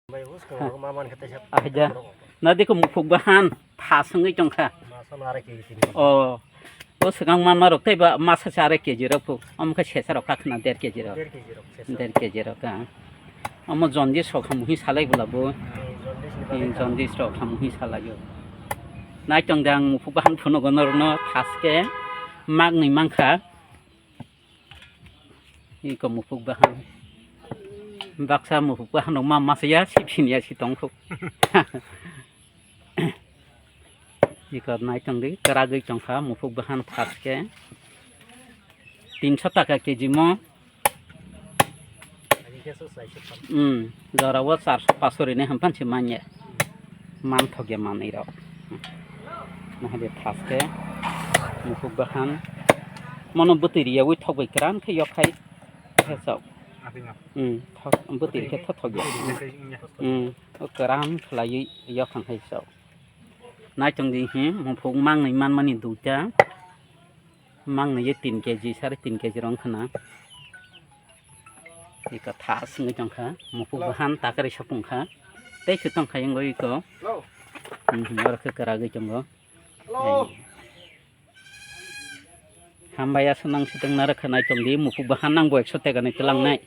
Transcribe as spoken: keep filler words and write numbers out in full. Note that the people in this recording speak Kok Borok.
Bai, bus ko ma man khe teisa. Ahija. Na dikho muphuk bahan phas wngwi tongkha. Masa no arai kg tini. O. O swkang manma rok tei ba masa se arai kg rok phu. Omo khe sesa rok kha khna der kg rok. Der kg rok sesa. Der kg rok kha. Omo jaundice rok hamu hi salai bwla bo. Hmm, jaundice ni bagwi kha. Jaundice rok hamu hi salai o. Naitong de ang muphuk bahan phunugo norokno phas khe maknwi mankha. Iko muphuk bahan. Baksa muphuk bahan rok ma masa ya, si phin ya, si tong phuk. Iko naitong di, kwragwi tongkha muphuk bahan phas khe. Tinso taka kg mo. Hmm, jora o charso paso rini hamphan se manya. Manthok ya manwi rok. Nahade phas khe muphuk bahan. Mono bwtwi riyawi thok bai kwran khe yok khai. Khe chao. Hmm, thok, bwtwi khe thok thok ya. Hmm, o kwran khlaiwi yok khai chao. Naitong di hi, muphuk mangnwi manmani duita. Mangnwi ye tin kg, sare tin kg rong khna. Iko tha singwi tongkha, muphuk bahan takari sapung kha. Tei se tongkha yango iko. Hmm, oro khe kwragwi tongo. Hambai aswk nang sitwng narwkha naitong di, muphuk bahan nang bo ekso taka ni twlangnai.